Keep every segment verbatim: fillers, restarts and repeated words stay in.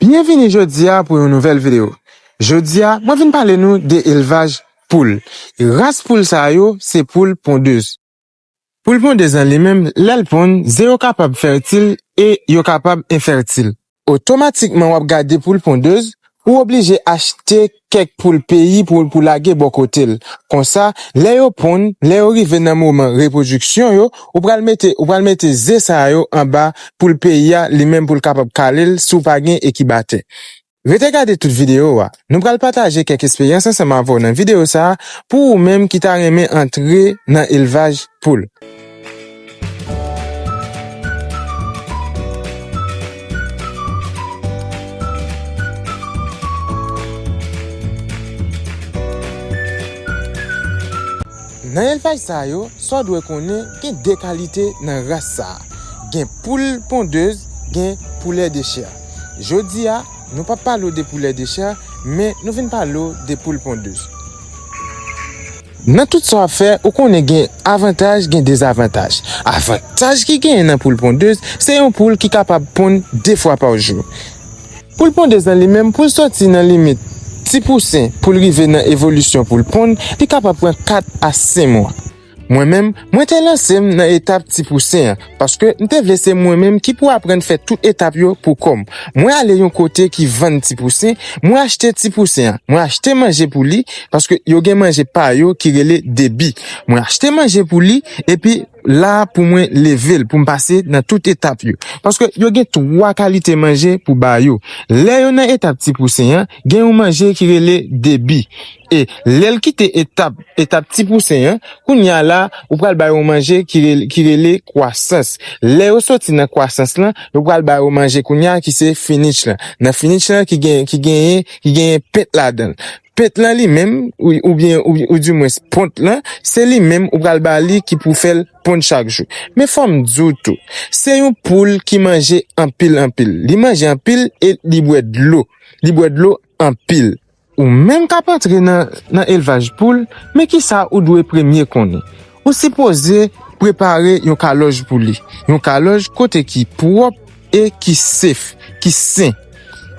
Byenvini jodi a pou yon nouvèl videyo. Jodi a, mwen vin pale nou de elvaj poul. E ras poul sa yo, se poul pondez. Poul pondez an li menm, lè l ponn, ze yo kapab fètil e yo kapab enfètil. Otomatikman, w ap gade poul pondez, ou oblije achte kèk poul peyi pou, pou lage bò kote l. Konsa, lè yo ponn, lè yo rive nan moman repwodiksyon yo, ou pral mete, ou pral mete ze sa yo anba poul peyi a, li menm pou l kapab kale l si w pa gen ekibatè. Rete gade tout videyo a. Nou pral pataje kèk esperyans ansanm avè w nan videyo sa a pou ou menm ki ta renmen antre nan elvaj poul. Nan elvaj sa yo, sa w dwe konnen, gen de kalite nan ras sa a. Gen poul pondez, gen poulè de chè. Jodi a, nou p ap pale w de poulè de chè, men nou vin pale w de poul pondez. Nan tout sa w ap fè, ou konnen gen avantaj, gen dezavantaj. Avantaj ki genyen nan poul pondez, se yon poul ki kapab ponn de fwa pa jou. Poul pondez lan li menm, pou l soti nan limit ti pousen pou l rive nan evolisyon pou l ponn, li kapab pran kat a senk mwa. Mwen menm, mwen te lanse m nan etap ti pousen an, paske m te vle se mwen menm ki pou aprann fè tout etap yo pou kò m. Mwen ale yon kote ki vann ti pousen, mwen achte ti pousen an, mwen achte manje pou li, paske yo gen manje pa yo ki rele debi. Mwen achte manje pou li, epi la pou mwen leve l, pou m pase nan tout etap yo. Paske yo gen twa kalite manje pou ba yo. Lè yo nan etap ti pousen an, gen yon manje ki rele debi. E lè l kite etap, etap ti pousen an, kounye a la, ou pral ba yo manje ki rele, ki rele kwasans. Lè yo soti nan kwasans lan, yo pral ba yo manje kounye a ki se finich lan. Nan finich lan ki gen, ki genyen, ki genyen pent ladan l. Pent lan li menm, ou, oubyen, ou, oudimwens pont lan, se li menm ou pral ba li ki pou fè l ponn chak jou. Men fò m di w tou, se yon poul ki manje anpil, anpil. Li manje anpil e li bwè dlo. Li bwè dlo anpil. Ou menm k ap antre nan, nan elvaj poul, men kisa ou dwe premye konnen? Ou sipoze prepare yon kalòj pou li. Yon kalòj kote ki pwòp e ki sef, ki sen.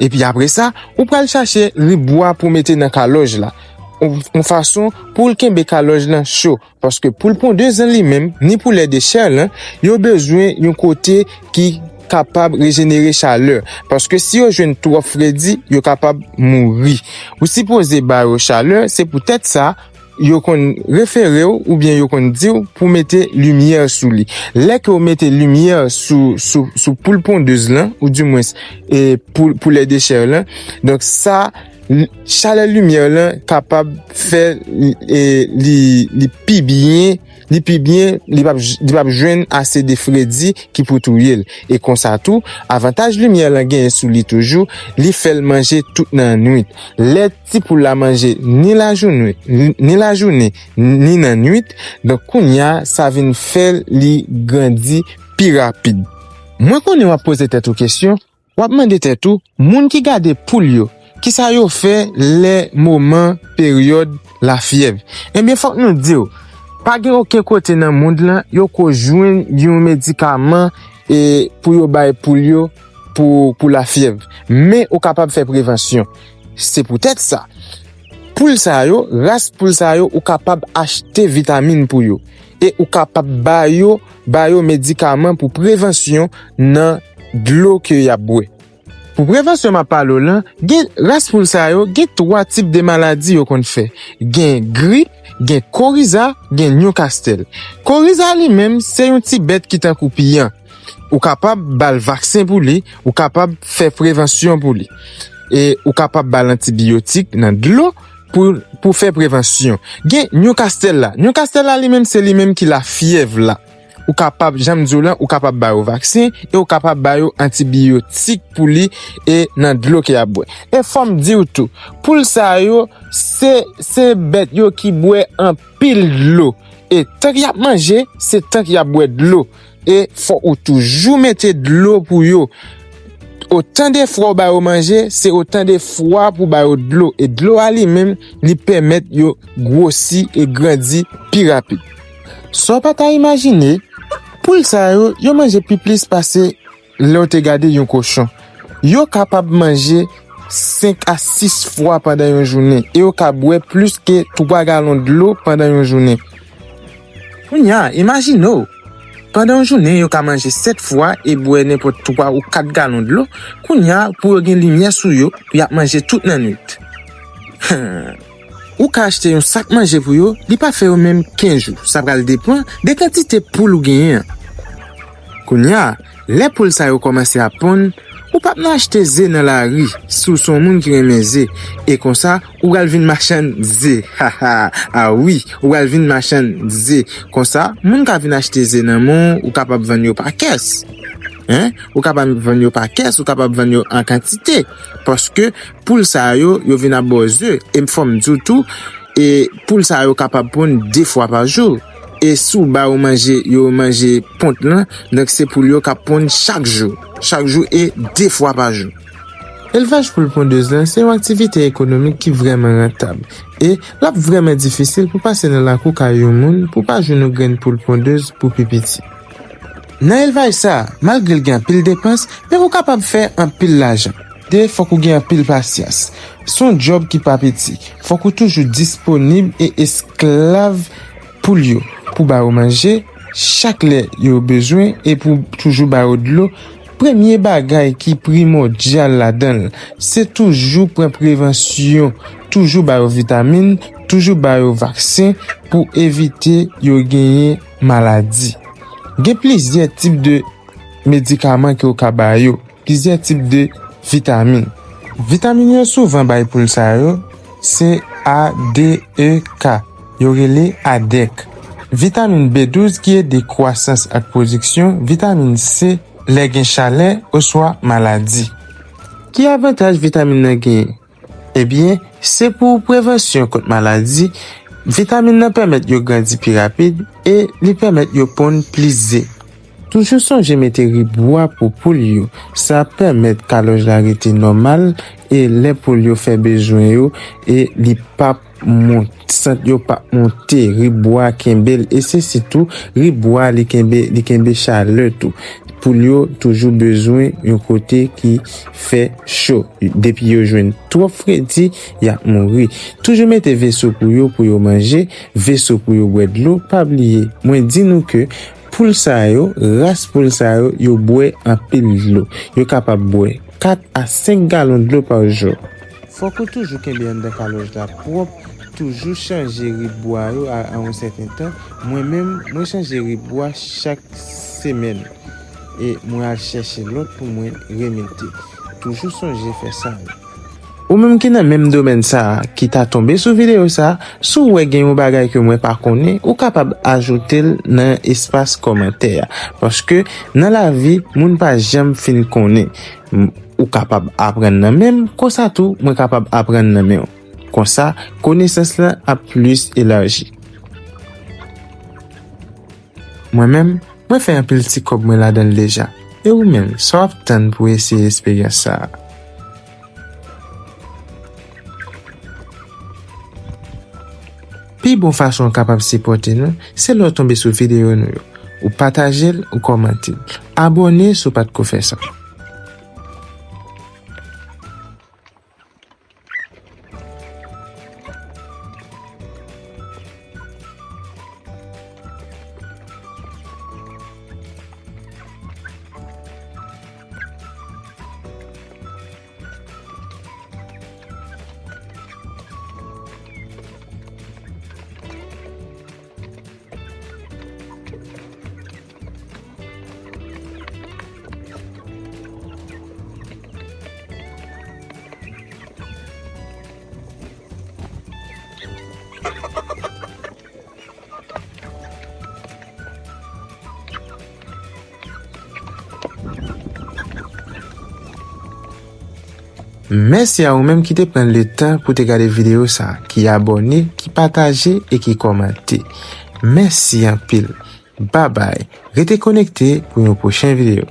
Epi apre sa, ou pral chache ribwa pou mete nan kalòj la. Yon, yon fason pou l kenbe kalòj lan cho. Paske poul pondez lan li menm, ni poulè de chè lan, yo bezwen yon kote ki kapab rejenere chalè. Paske si yo jwenn twòp fredi, yo kapab mouri. Ou sipoze ba yo chalè, se poutèt sa, yo konn refere w oubyen yo konn di w pou mete limyè sou li. Lè ke w mete limyè sou, sou, sou poul pondez lan, oudimwens, e, poul, poulè de chè lan, donk sa, l-, chalè limyè lan kapab fè, e, li, li pi byen, li pi byen, li p ap j-, li p ap jwenn ase de fredi ki pou touye l. E konsa tou, avantaj limyè lan genyen sou li toujou, li fè l manje tout nan nwit. Lè ti poul la manje ni lajounen, ni, ni lajounen, ni nan nwit, donk kounye a, sa vin fè li grandi pi rapid. Mwen konnen w ap poze tèt ou kesyon, w ap mande tèt ou, moun ki gade poul yo, kisa yo fè lè moman peryòd lafyèv? Ebyen, fòk nou di w, pa gen okenn kote nan mond lan yo ko jwenn yon medikaman, e, pou yo bay poul yo pou, pou lafyèv. Men ou kapab fè prevansyon. Se poutèt sa, poul sa yo, ras poul sa yo, ou kapab achte vitamin pou yo. E ou kapab ba yo, ba yo medikaman pou prevansyon nan dlo ke y ap bwè. Pou prevansyon m ap pale w lan, gen ras poul sa yo, gen twa tip de maladi yo konn fè. Gen grip, gen koriza, gen nyoukastèl. Koriza li menm, se yon ti bèt ki tankou piyan. Ou kapab ba l vaksen pou li, ou kapab fè prevansyon pou li. E ou kapab ba l antibiyotik nan dlo pou, pou fè prevansyon. Gen nyoukastèl la. Nyoukastèl la li menm, se li menm ki lafyèv la. Ou kapab, jan m di w lan, ou kapab ba yo vaksen e ou kapab ba yo antibiyotik pou li e nan dlo ke y ap bwè. E fò m di w tou, poul sa yo, se, se bèt yo ki bwè anpil dlo. E tank y ap manje, se tank y ap bwè dlo. E fòk ou toujou mete dlo pou yo. Otan de fwa w ba yo manje, se otan de fwa pou ba yo dlo. E dlo a li menm, li pèmèt yo gwosi e grandi pi rapid. Sa w pa ta imajine, poul sa yo, yo manje pi plis pase lè w te gade yon kochon. Yo kapab manje senk a sis fwa pandan yon jounen e yo ka bwè plis ke twa galon dlo pandan yon jounen. Kounye a, imajine w, pandan yon jounen, yo ka manje sèt fwa e bwè nenpòt twa ou kat galon dlo. Kounye a, pou yo gen limyè sou yo, y ap manje tout lannwit. Ou ka achte yon sak manje pou yo, li pa fè yo menm kenz jou. Sa pral depann de kantite poul ou genyen an. Kounye a, lè poul sa yo kòmanse ap ponn, ou p ap nan achte ze nan lari si w se yon moun ki renmen ze. E konsa, ou pral vin machann ze. Haha, a wi, ou pral vin machann ze. Konsa, moun ka vin achte ze nan men w, ou kapab vann yo pa kès. Hein? Ou kapab vann yo pa kès, ou kapab vann yo an kantite. Paske poul sa yo, yo vin ap ba w ze. E fò m di w tou, e poul sa yo kapab ponn de fwa pa jou. E si w ba yo manje, yo manje pont lan, donk se poul yo k ap ponn chak jou. Chak jou e de fwa pa jou. Elvaj poul pondez lan se yon aktivite ekonomik ki vrèman rantab. E l ap vrèman difisil pou pase nan lakou kay yon moun pou pa jwenn yon grenn poul pondez pou pi piti. Nan elvaj sa a, malgre l gen anpil depans, men ou kapab fè anpil lajan. De, fòk ou gen anpil pasyans. Se yon djòb ki pa piti. Fòk ou toujou disponib e esklav poul yo, pou ba yo manje chak lè yo bezwen e pou toujou ba yo dlo. Premye bagay ki primòdyal ladan l, se toujou pran prevansyon, toujou ba yo vitamin, toujou ba yo vaksen pou evite yo genyen maladi. Gen plizyè tip de medikaman ke w ka ba yo, plizyè tip de vitamin. Vitamin yo souvan bay poul sa yo, se A, D, E, K. Yo rele adèk. Vitamin B douz ki ede kwasans ak pwodiksyon, vitamin C lè gen chalè oswa maladi. Ki avantaj vitamin nan genyen? Ebyen, se pou prevansyon kont maladi, vitamin nan pèmèt yo grandi pi rapid e li pèmèt yo ponn plis ze. Toujou sonje mete ribwa pou poul yo. Sa pèmèt kalòj la rete nòmal e lè poul yo fè bezwen yo e li p ap mont, sant yo p ap monte, ribwa kenbe l e se sitou ribwa li kenbe, li kenbe chalè tou. Poul yo toujou bezwen yon kote ki fè cho. Depi yo jwenn twòp fredi, y ap mouri. Toujou mete veso pou yo, pou yo manje, veso pou yo bwè dlo. Pa bliye, mwen di nou ke poul sa yo, ras poul sa yo, yo bwè anpil dlo. Yo kapab bwè kat a senk galon dlo pa jou. Fòk ou toujou kenbe anndan kalòj la pwòp, toujou chanje ribwa yo a, a yon sèten tan. Mwen menm, mwen chanje ribwa chak semèn. E mwen al chèche lòt pou mwen remete. Toujou sonje fè sa. Ou menm ki nan menm domèn sa a, ki ta tonbe sou videyo sa a, si w wè gen yon bagay ke mwen pa konnen, ou kapab ajoute l nan espas kòmantè a. Paske nan lavi, moun pa janm fin konnen. M, ou kapab aprann nan men m, konsa tou, mwen kapab aprann nan men w. Konsa, konesans lan ap plis elaji. Mwen menm, mwen fè anpil ti kòb mwen ladan l deja. E ou menm, sa w ap tann pou w eseye esperyans sa a? Pi bon fason w kapab sipòte nou, se lè w tonbe sou videyo nou yo. Ou pataje l, ou kòmante l. Abòne si w pa t ko fè sa. Mèsi a ou menm ki te pran letan pou te gade videyo sa, ki abòne, ki pataje e ki kòmante. Mèsi anpil. Babay. Rete konekte pou yon pwochen videyo.